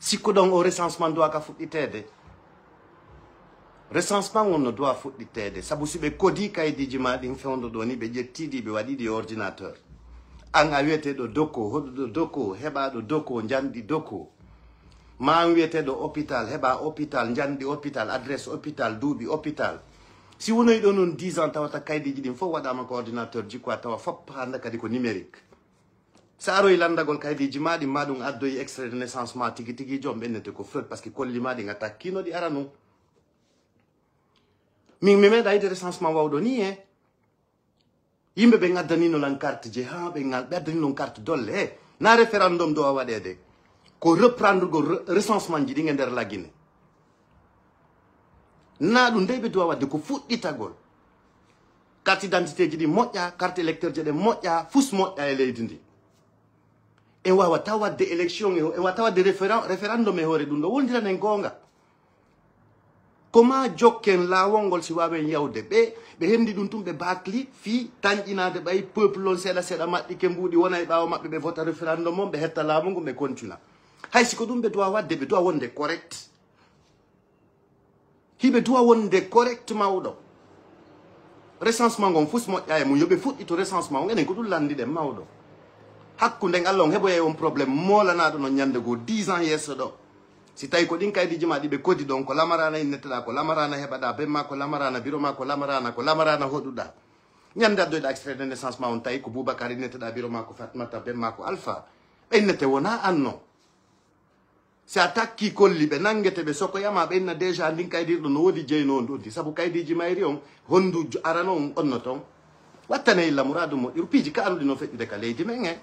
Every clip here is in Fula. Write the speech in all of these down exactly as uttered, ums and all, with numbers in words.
Sikkuɗon o recensement doit ka fuɗɗiteede? Recensement on no doit fuɗɗiteede, sabu si ɓe kodii kaydiiji ma ɗin fewndo ɗoo ni, ɓe ƴettii ɗi, ɓe waɗii ɗi e ordinateur. An a wiyeteeɗo doko, hoɗuɗo doko, heɓaaɗo doko, njanɗi doko. Ma an wiyeteeɗo hôpital, heɓa hôpital, njanɗi hôpital, adresse hôpital, duuɓi hôpital. Si wonoyi ɗo non dix ans, tawata kaydiiji ɗin fof waɗaama ko ordinateur ji quoi, tawa fop hannde kadi ko numérique. Sa aroyi lanndagol kaydiiji ma ɗin, ma ɗum addoyi extrait de naissance ma tigi tigi, joom ɓennete ko fraude, parce que kolli ma ɗin a takkino ɗi ara non. Min mi meeɗa yiide recensement wawɗo ni, e yimɓe ɓe ngaddanino lan carte je, ha ɓe ngal-, ɓe addani non carte dolle, e na référendum doit waɗeede, ko reprendre go re-, recensement ji ɗin e nder Lagine. Na ɗum dey ɓe doit waɗde ko fuɗɗitagol. Carte d'identité ji ɗi moƴƴa, carte électeur ji ɗe moƴƴa, fus moƴƴa e leydi ndi. En wawa taw waɗde élection, en wawa taw waɗde référen-, référendum e hoore ɗum ɗo, wondiranen goonga. Ko ma jokken laawol ngol si waawen yawde. Ɓe, ɓe hendi ɗum tun, ɓe bakli fii tanƴinaade ɓay peuple on seeɗa seeɗa maɓɓi ke mbuuɗi wona e ɓaawo maɓɓe, ɓe vota référendum on, ɓe hetta laamu ngun, ɓe continua. Hay si ko ɗum ɓe doit waɗde, ɓe doit wonde correct. Hiɓe doit wonde correct mawɗo. Recensement ngon fus moƴƴa e mum, yo ɓe fuɗɗito recensement on, enen ko ɗum landiɗen mawɗo. Hakkunden Allah on heɓoyay on problème moolanaaɗo non ñande goo, dix ans yeeso ɗo. Si tawi ko ɗin kaydiiji ma ɗi ɓe kodi ɗon, ko Lamarana inneteɗa, ko Lamarana heɓaɗa, ben ma ko Lamarana, biro ma ko Lamarana, ko Lamarana hoɗuɗa. Ñande addoyɗa extrait de naissance ma on tawi ko Boubacar inneteɗa, biro ma ko Fatmata, ben ma ko Alpha. Ɓe innete wona an non. Si a takki kolli ɓe, nangete ɓe, sokoyama ɓe inna déjà ndin kaydirɗo no woodi jeyno on ɗon di. Sabu kaydiiji mayri on, hondu jo-, arano on onno ton. Wattane illa muraadu moƴƴuru, piiji kaaruɗi no feƴƴude ka leydi men en.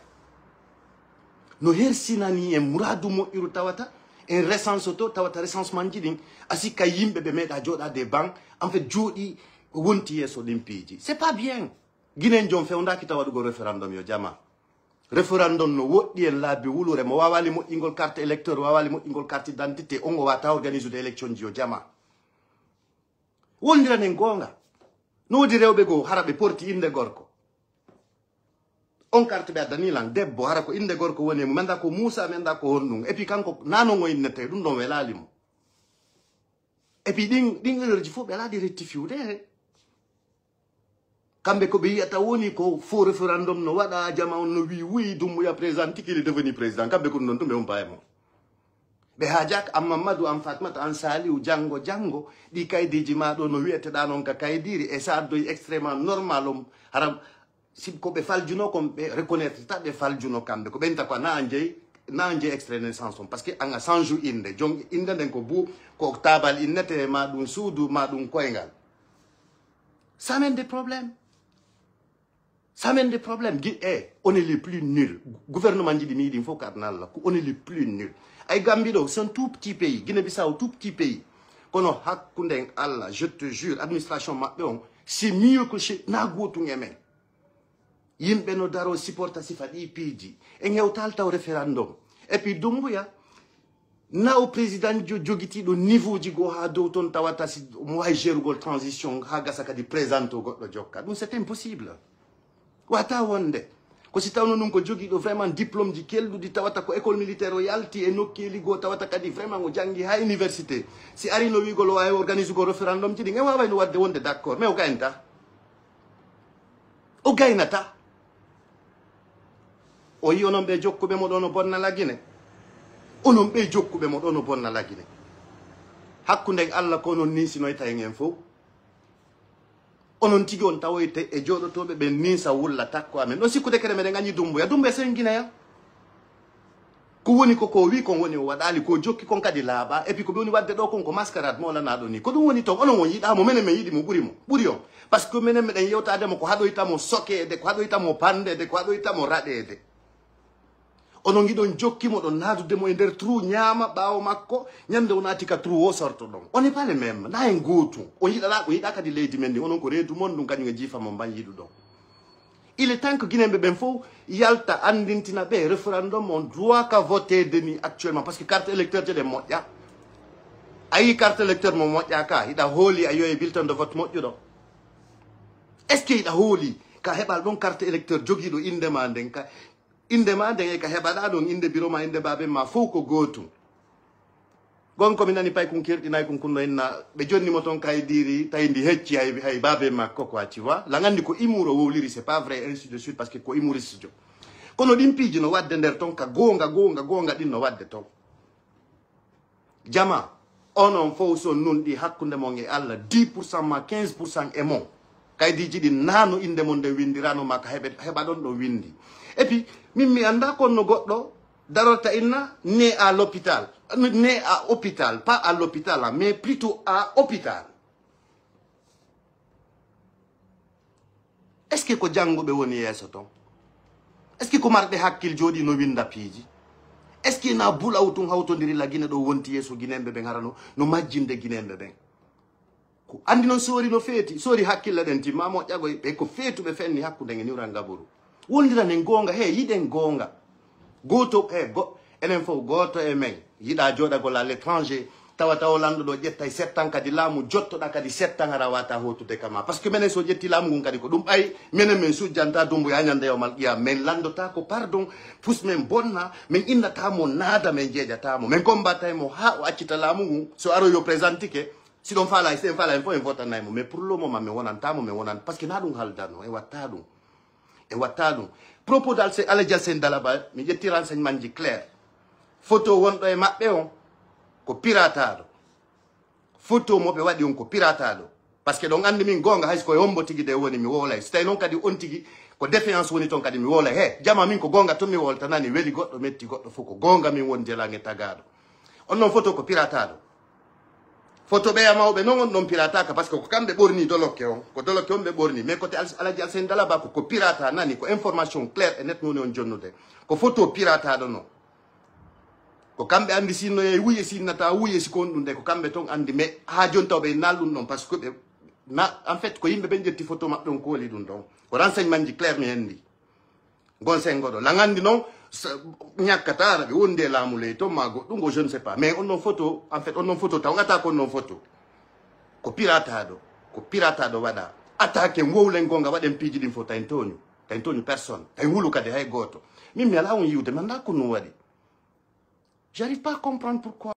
No hersinani en muraadu moƴƴuru tawata, en recense to, tawata recensement ji ɗin, a sikka yimɓe ɓe meeɗa jooɗaade e ban, en fait, jooɗi wonti yeeso ɗin piiji. C'est pas bien. Guinéen jon fewndaaki tawa waɗugol référendum yo jama. Référendum no woɗɗi en laabi wulure, mo waawaali moƴƴingol carte électeur, waawaali moƴƴingol carte d'identité, on o waata organisude élection ji yo jama. Wondiranen goonga. No woodi rewɓe goo, hara ɓe porti innde gorko. On carte ɓe addani lan, debbo, hara ko innde gorko woni e mum. Mi anndaa ko Muusa, mi anndaa ko honɗum. Et puis kanko, nanon o innete, ɗum ɗon welaali mo. Et puis ɗin, ɗin erreur ji fof ɓe alaa ɗi rectifiude. Kamɓe ko ɓe yiyata woni ko faux référendum no waɗa, jama on no wi, oui, Doumbouya président, tigi il est devenu président. Kamɓe ko ɗum ɗon tun ɓe humpaa e mo. Ɓe haajaaka an Mamadou, an Fatmata, an Saliou, janngo, janngo, ɗi kaydiiji ma ɗo no wiyeteɗa non ka kaydiiri, e sa addoyi extrêmement normal on, hara si ko ɓe faljuno kon, ɓe reconnaître ta ɓe faljuno kamɓe. Ko ɓe inta quoi, na an jeyi, na an jeyi extrait de naissance on, parce que an a change innde. Jon innde nden ko bu, ko taabal innete, ma ɗum suudu, ma ɗum koyngal. Ça amène des problèmes. Ça amène des problèmes. Gi-, eh, on est les plus nuls. Gouvernement ji ɗi mi yiɗi fof ko aduna Allah, ko on est les plus nuls. Ay Gambie ɗo, c'est un tout petit pays. Guinée-Bissau, tout petit pays. Kono hakkunden Allah, je te jure, administration maɓɓe on, c'est mieux que chez, na gootum e men. Yimɓe no daro supporta sifa ɗi piiji. En hewtaali taw référendum. Et puis Doumbouya, na o président jo-, jogitiiɗo niveau ji goo haa dow ton, tawata si mo wawi gérugol transition haa gasa kadi présente o goɗɗo jokka. Ɗum c'est impossible. Wata wonde. Ko si tawno ɗum ko jogiiɗo vraiment diplôme ji kelɗuɗi, tawata ko école militaire o yalti e nokkeeli goo, tawata kadi vraiment o janngi haa université. Si ari no wiigol o wawi organise gol référendum ji ɗin, en waway no wadde wonde d'accord, mais o gaynataa. O gaynataa. O yi onon ɓe jokkuɓe mo ɗo no bonna Lagine. Onon ɓe jokkuɓe mo ɗo no bonna Lagine. Hakkunden Allah ko onon ninsinoyta en en fof. Onon tigi on tawoyte e jooɗotooɓe ɓen ninsa wulla takko amen. Ɗon sikkude kadi meɗen añi Dumbuya. Dumbuya sen Guinéen. Ko woni ko, ko wi kon woni o waɗaali, ko jokki kon kadi laaɓa. Et puis ko ɓe woni waɗde ɗo kon ko mascarade mo lanaaɗo ni. Ko ɗum woni toon, onon on yiɗaa mo, menen men yiɗi mo ɓuri mo, ɓuri on. Parce que menen meɗen yewtaade mo ko haɗoyta mo sokeede, ko haɗoyta mo pandeede, ko haɗoyta mo raɗeede. Onon ngiɗon jokki mo ɗon, naadude mo e nder trou, ñaama ɓaawo makko, ñande o naati ka trou o sorto ɗon. On n'est pas les mêmes, na en gootum. On yiɗaɗa, on yiɗaa kadi leydi men ndi, onon ko reedu mon ɗum, kañum e jiifa mon mban yiɗuɗon. Il est temps que Guinéen ɓe ɓen fof yalta anndintina ɓe référendum on droit ka voteede ni actuellement, parce que carte électeur je ɗen moƴƴa. A yii carte électeur mo moƴƴa ka, hiɗa hooli a yoye bulletin de vote moƴƴuɗo? Est-ce que hiɗa hooli ka heɓal ɗon carte électeur jogiiɗo innde ma nden, ka innde ma nden e ka heɓaɗa ɗon innde biro ma, innde baaben ma fof ko gootum? Gonko mi nani pay kun kerɗinay kun kunno inna ɓe jonni mo ton kay diri tawi ndi hecci hay, hay babe makko quoi, tu vois. La ngandi ko humour o wowliri, c'est pas vrai, ainsi de suite, parce que ko humoriste jo. Kono ɗin piiji no wadde nder ton ka gonga, gonga, gonga ɗin no wadde ton. Jama, onon fof so nunɗi hakkunde mon e Allah, dix pour cent ma quinze pour cent e mon. Kaydiji ɗin nano inde mon nde windirano ma ka heɓe, heɓa ɗon ɗo windi. Et puis, min mi anda kon no goɗɗo darorta inna né à l'hôpital, né à hôpital, pas à l'hôpital, hein, mais plutôt à hôpital. Est-ce que ko jannguɓe woni yeeso ton? Est-ce que ko marɓe hakkil jooɗi no winda piiji? Est-ce que na bulaw tun hawtondiri la Guinée ɗo wonti yeeso Guinéemɓe ɓen, hara no, no majjinde Guinéemɓe ɓen? Ko andi non sori no feeti, sori hakkille ɗen timma moƴƴagoy ɓe ko feetuɓe fenni hakkunde nge niwral ngaburu. Wondiranen goonga, he, yiɗen goonga. Gooto, he, go, enen fof gooto e men yiɗa jooɗagol à l'étranger, tawa tawa lanɗo ɗo ƴettay sept ans kadi laamu, jottoɗa kadi sept ans hara wata hotude kama. Parce que menen so ƴetti laamu ngun kadi ko ɗum ɓay, menen min sujjanta Dumbuya ñande yawmal qiyam, min lanndotako pardon, fus min bonna, min innata mo naada, min jeejata mo, min gombatay mo ha o accita laamu ngun, so aroy yo présentike, si ɗon faala, si en faala, en fof en votanay mo, mais pour le moment min wonanta mo, min wonan, parce que na ɗum haldano, en watta ɗum. E watta ɗum. Propos de Alse-, Alaji Alsen Dalaba, mi ƴetti renseignement ji clair. Photo wonɗo e maɓɓe on, ko pirataɗo. Photo mo ɓe waɗi on ko pirataɗo. Parce que ɗon andi min goonga, hay so ko e hombo tigi de woni, mi wowlay. So tawi noon kadi on tigi ko défiance woni toon kadi, mi wowlay. He, jama min ko goonga to mi wowlta, nani weli goɗɗo, metti goɗɗo, fof ko goonga min woni jelange tagaɗo. On noon photo ko pirataɗo. Photo ɓeya mawɓe noon on ɗon pirataka, parce que ko kamɓe ɓorni dolokke on. Ko dolokke on ɓe ɓorni. Mais côté Al-, Alaji Alsen Dalaba ko, ko pirata nani, ko information claire et nette woni on jonnude. Ko photo pirataɗo noon. Ko kamɓe andi sinno yeey wuye sinnata wuye si ko on ɗum de, ko kamɓe toon andi. Mais ha joni taw ɓe nal ɗum ɗon, parce que ɓe na, en fait, ko yimɓe ɓen ƴetti photo maɓɓe on kooli ɗum ɗon. Ko renseignement ji claire mi hendi. Gon sengoɗo. Langandi noon, s-, ñakkata ara ɓe wondi e laamu ley toon, ma goɗɗum, ngo, je ne sais pas. Mais on noon photo, en fait, on noon photo, tawgata ko on noon photo. Ko pirataɗo, ko pirataɗo waɗa. Attaque, wowlen gonga, waɗen piiji ɗin fof, tawi tooñu. Tawi tooñu personne. Tawi wulu kadi hay gooto. Min mi alaa on yiwde, mi anndaa ko ɗum waɗi. J'arrive pas à comprendre pourquoi.